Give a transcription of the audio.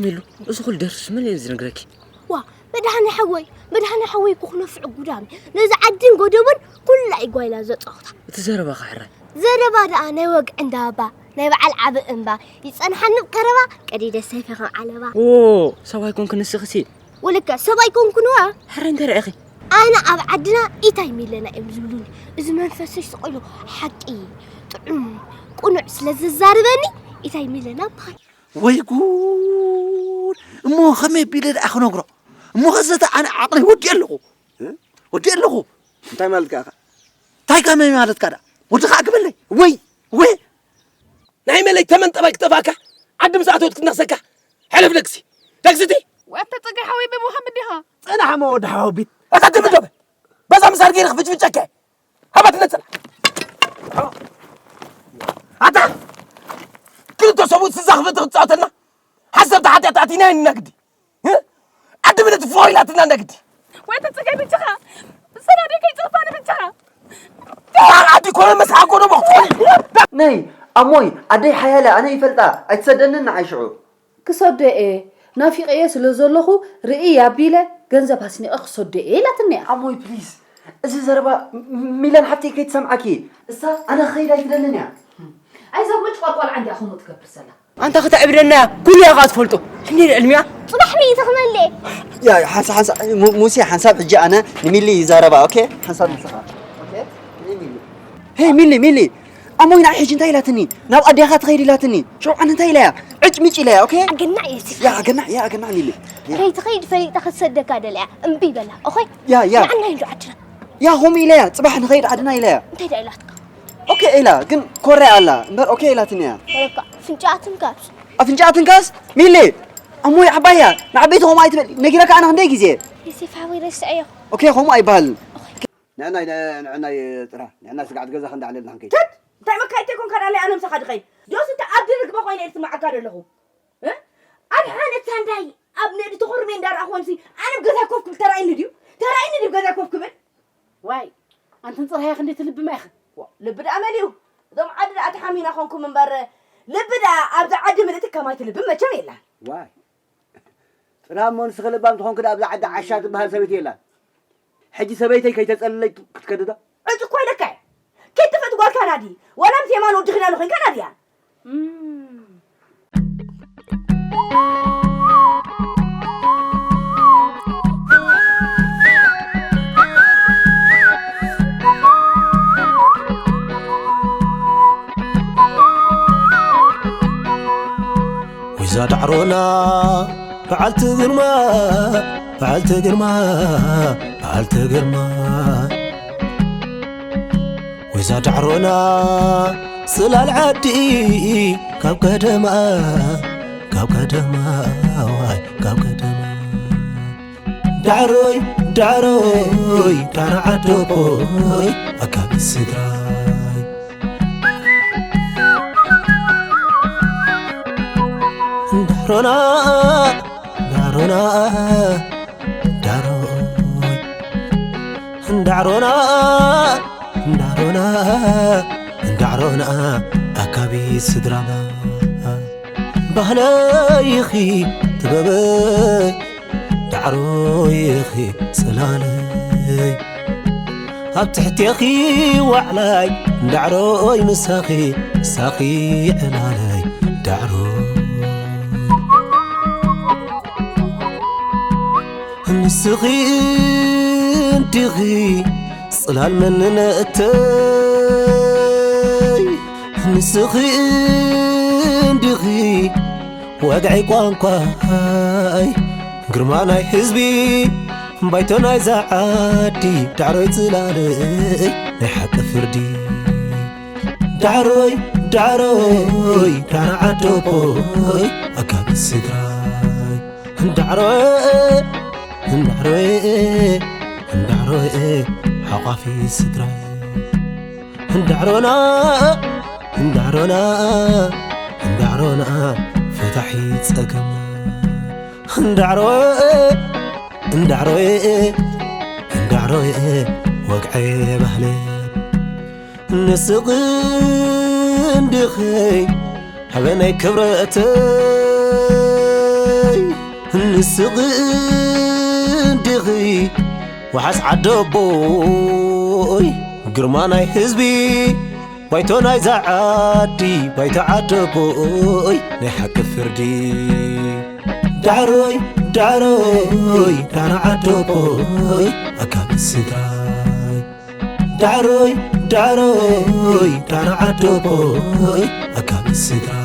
ሚሉ፣ እዚ ኩሉ ደርፍስ መን እዩ ዝነግረኪ? ዋ፣ መድሃኒ ሓወይ፣ መድሃኒ ሓወይ እኮ ክነፍዕ ጉዳም እዩ። ነዚ ዓድን ጎደቦን ኩላ እዩ ጓይላ ዘጻወታ። እቲ ዘረባኻ ሕራይ። ዘረባ ደኣ ናይ ወግዒ እንዳባ፣ ናይ በዓል ዓቢ እምባ፣ ይጸንሓኒ ቀረባ፣ ቀዲደ ሰይፈ ከም ዓለባ። ኦ፣ ሰብኣይ ኮንክ ንስኽሲ? ወለካ ሰብኣይ ኮንኩ ነዋ። ሕራይ እንታይ ርኢኺ? ኣነ ኣብ ዓድና ኢታይ ሚለና እዮም ዝብሉኒ። እዚ መንፈሰይ ስቕ ኢሉ ሓቂ ጥዑም ቁኑዕ ስለ ዘዛርበኒ ኢታይ ሚለና በሃል። ወይ ጉድ! እሞ ከመይ ቢለ ደኣ ክነግሮ? እሞ ከዘተ ኣነ ዓቕለይ ወዲኤ ኣለኹ። እ? ወዲኤ ኣለኹ። እንታይ ማለትካ ኢኻ? እንታይ ከመይ ማለትካ ደኣ? ወዲ ኸዓ ግበለይ። ወይ! ወይ! ናይ መለይ ተመን ጠባይ ክጠፋካ፣ ዓዲ ምስ ኣተወት ክትነኽሰካ። ሕለፍ ደግሲ። ደግስቲ! ወተ ጽገ ሓወይ ብምዃን ብዲኻ? ጽናሕ እሞ ወዲ ሓወቢት። ኣታ ትብል ዶ በል? በዛ ምሳር ገይረ ክፍጭፍጨካ። ሃባ ትነጽላ። ኣታ ክልተ ሰብኡት ስዛ ክፍቲ ክትጻወተልና። ሓሰብቲ ሓጢኣት ኣቲና ኢና ግዲ። እ? ዓዲ ብለቲ ፎር ኢላትና እንዳ ግዲ። ወይ ተጽገ ብቻኻ። ሰላም ከይጽፋ ንብቻኻ። ዓዲ ኮነ መስሓ ኮነ መኽፈል። ነይ ኣሞይ፣ ኣደይ ሓያለ ኣነ ይፈልጣ፣ ኣይትሰደንን ንዓይ ሽዑ። ክሰዶ እየ፣ ናፊቐዮ ስለ ዘለኹ ርእይ ኣቢለ ገንዘብ ኣስኒቐ ክሰዶ እየ ኢላትኒ እያ። ኣሞይ ፕሊዝ፣ እዚ ዘረባ ም- ሚለን ሓፍተይ ከይትሰምዓኪ። እሳ ኣነ ክኸይድ ኣይትደልን እያ። ኣይዞም ምጭቋር ቆልዓ እንዲያ ከምኡ ትገብር ዘላ። ኣንታ ክተዕብደና እያ፣ ኩሉ እያ ከኣ ትፈልጦ። ክንደይ ዕልሚያ? ጽባሕ ሚእቲ ክመልእ። ያ ሓንሳ ሓንሳ ሙ- ሙሴ ሓንሳብ ሕጂ ኣነ ንሚሊ ይዛረባ። ኦኬ ሓንሳብ ንስኻ። ኦኬ ሚሊ። ሄይ ሚሊ ሚሊ፣ ኣሞይ ንዓይ ሕጂ እንታይ ኢላትኒ? ናብ ኣዴኻ ትኸይድ ኢላትኒ። ሸውዓን እንታይ ኢላያ? ዕጭ ምጭ ኢላያ። ኦኬ ኣገናዕ እየ። ያ ኣገናዕ ያ ኣገናዕ ሚሊ። ከይትኸይድ ፈሊጣ ክትሰደካ ደልያ እምቢ በላ። ኦኬ ያ ያ ንዓና ኢሉ ዓድና። ያ ሆም ኢላያ ጽባሕ ንኸይድ ዓድና ኢላያ። እንታይ ዳ ኢላትካ? ኦኬ ኢላ ግን ኮርያ ኣላ እምበር ኦኬ ኢላትኒ እያ። ወለካ ፍንጫ ትንካስ። ኣፍንጫ ትንካስ ሚሊ። ኣሞይ ዓባያ ንዓበይቲ ከምኡ ኣይትበል። ነጊረካ ኣነ ክንደይ ግዜ። የሴፍ ሓወይ ረስዐዮ። ኦኬ ከምኡ ኣይበሃልን። ንዕናይ ንዕናይ ጥራ ንዕና ስጋዕት ገዛ ክንዳዕለልና ክንከይድ። ተት እንታይ መካይት ይኮን ካዳለይ ኣነ ምሳኻ ድኸይድ ዶስ እንተ ኣብ ድርግባ ኮይነ እየ ዝስማዓካ ዘለኹ። እ? ኣብ ሓነት ሳንዳይ ኣብ ነዲ ተኾርሜ እንዳረኣኹ ወንሲ ኣነ ኣብ ገዛ ኮፍ ክብል ተራእይኒ ድዩ? ተራእይኒ ድዩ ገዛ ኮፍ ክብል? ዋይ ኣንትን ጽርሃያ ክንደይ ትልብማ ኢኽን? ዋ፣ ልቢ ደኣ መሊኡ። እዞም ዓዲ ደኣ ተሓሚና ኾንኩም እምበር ልቢ ደኣ ኣብዛ ዓዲ ምልእቲ ከማይ ትልቢ መቸም የላን። ዋይ ጥራ እሞ ንስኺ ልባም ትኾንኪ ደኣ ኣብዛ ዓዲ ዓሻ ትበሃል ሰበይቲ የላን። ሕጂ ሰበይተይ ከይተጸልለይ ክትከዲ ዶ? ዕጭ እኮ ኢለካ እየ። ኪድ ትፍእቲ ጓል ካናዲ ዋላ ምስ የማን ወዲ ኺዳኑ ኾይንካ ናድያ። ወይዛ ዳዕሮና በዓልቲ ግርማ በዓልቲ ግርማ በዓልቲ ግርማ ወይዛ ዳዕሮና ጽላል ዓዲ ካብ ቀደማ ካብ ቀደማ ዋይ ካብ ቀደማ ዳዕሮይ ዳዕሮይ ዳዕሮ ዓዶቦይ ኣካቢ ስድራይ ዳዕሮና ዳዕሮና ዳዕሮይ ዳዕሮና ዳዕሮና ዳዕሮና ኣካቢ ስድራና ባህለይ ኢኺ ጥበበይ ዳዕሮይ ኢኺ ጽላለይ ኣብ ትሕቴኺ ዋዕላይ ዳዕሮይ ምሳኺ ምሳኺ ዕላለይ ዳዕሮይ ንስኺ እንዲኺ ጽላል መንነተይ ንስኺ እንዲኺ ወግዐይ ቋንቋይ ግርማ ናይ ህዝቢ ባይቶ ናይዛ ዓዲ ዳዕሮይ ጽላለይ ናይ ሓቂ ፍርዲ ዳዕሮይ ዳዕሮይ ዳዕሮ ዓዶቦይ ኣካቢ ስድራይ ዳዕሮይ ዳዕሮይ ዳዕሮይ ሓቋፊ ስድራይ ዳዕሮና ዳዕሮና ዳዕሮና ፈታሒ ጸገም ዳዕሮ ዳዕሮ ዳዕሮ ወግዐ ባህለ ንስቕ እንድኸይ ሃበነይ ክብረተይ ንስኺ እንዲኺ ወሓስ ዓደቦይ፣ ግርማ ናይ ህዝቢ፣ ባይቶ ናይዛ ዓዲ፣ ባይቶ ዓደቦይ፣ ናይ ሓቂ ፍርዲ። ዳዕሮይ፣ ዳዕሮይ፣ ዳዕሮ ዓደቦይ፣ ኣጋብስ ስድራይ። ዳዕሮይ፣ ዳዕሮይ፣ ዳዕሮ ዓደቦይ፣ ኣጋብስ ስድራይ።